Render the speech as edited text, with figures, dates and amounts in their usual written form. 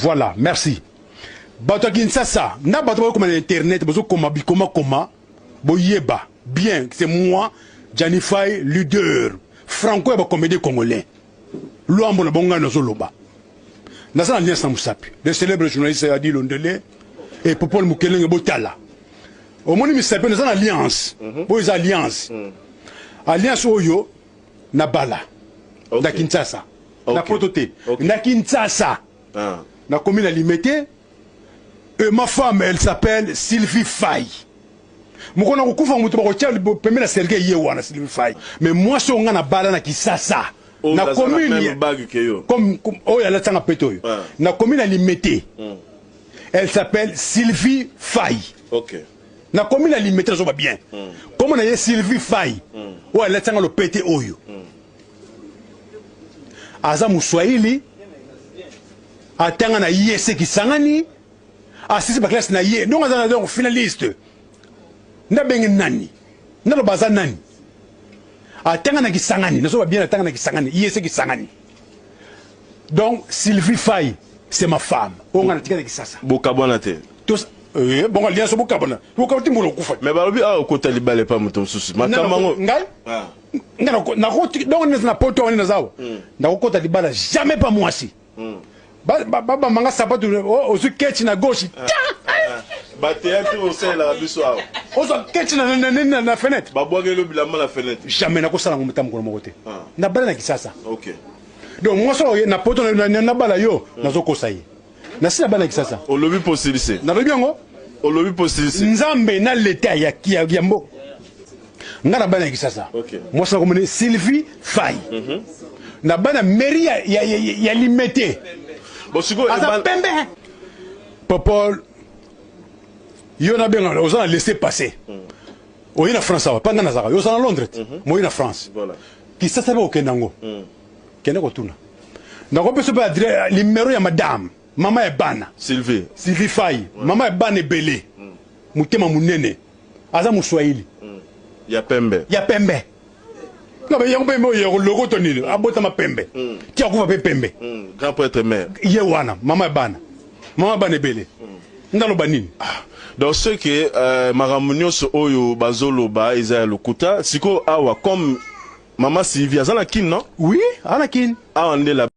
Voilà, merci. Bato ya Kinshasa na bato bakokoma na internet, bozokoma bikomakoma, boyeba bien, c'est moi Gianni Fay, leader franco ya bacomédien congolais. Lwambo na bongo, ngai nazoloba, naza na alliance na mosapi, le célèbre journaliste Adi Londele et Popol Mokelenge. Botala, omoni misapi, naza na alliance. Oyo eza alliance, alliance oyo na bala na Kinshasa, na poto te, na Kinshasa. Nakomi na Limete et ma femme, elle s'appelle Sylvie Fay. Mokolo na kokufa, moto bakotia pembe na cercueil, ye wana Sylvie Fay. Mais mwasi oyo nga na bala na Kisasa, Oyo na aza na commune même bague que yo. Comme oyo alatanga pete oyo. Na commune na Limete, elle s'appelle Sylvie Fay. Na commune na Limete, nazoba bien, kombo na ye Sylvie Fay. Oyo alatanga lopete oyo aza moswahili, atanga na ye se Kisangani, asisi baclasse na ye, donc aza na, donc finaliste. Ndabenge nani, ndaloba aza nani, atanga na Kisangani, nazoba bien, atanga na Kisangani, ye se Kisangani. Donc Sylvie Fay, c'est ma femme, oyo nga natika na Kisasa. Bokabwana te? Bongo alliance, bokabana, bokaba ti mbula okufa. Mais balobi awa okota libala epa moto mosusu, makambo yango. Ngai? Ngai donc neza na poto wana, naza awa, nakokota libala jamais pa mwasi. Babambanga sapatu, ozwi kechi na gauche. Bathéâtre osalelaka biso awa. Ozwa kechi na fenêtre. Babwakeli bilamba na fenêtre. Jamais nakosala ngo mota mokolo moko te. Nabala na Kisasa. Donc mwasi oyo na poto nabala yo, nazokosa ye, nasi nabala na Kisasa. Olobi mpo osilise. Nalobi yango. Olobi mpo osilise. Nzambe na leta ya mboka, nga na bana ya Kisasa. Mwasi nakomone Sylvie Fay, na bana mairie ya Limete. Bon, sikoyo Aza pembe. Popol, yo nabenga, oza na laisser passer, oye na France awa, mpa nga nazalaka, yo oza na Londres te, moye na France. Kisasa mpe kokende yango, kende kotuna, nakopesa mpe numéro ya madame, mama ya bana. Sylvie. Sylvie Fay, mama ya bana ebele, motema monene, aza moswahili. Ya pembe. Ya pembe. Nga yango pembe oyo logo to nini, abotama pembe ti akufa mpe pembe. Grand prêtre mère. Ye wana mama ya bana, mama ya bana ebele, ndaloba nini? Donc ce que makambo nyonso oyo bazoloba eza ya lokuta. Sikoyo awa, comme mama Sylvie aza na Kine, non? Oui, aza na Kine. Awa nde la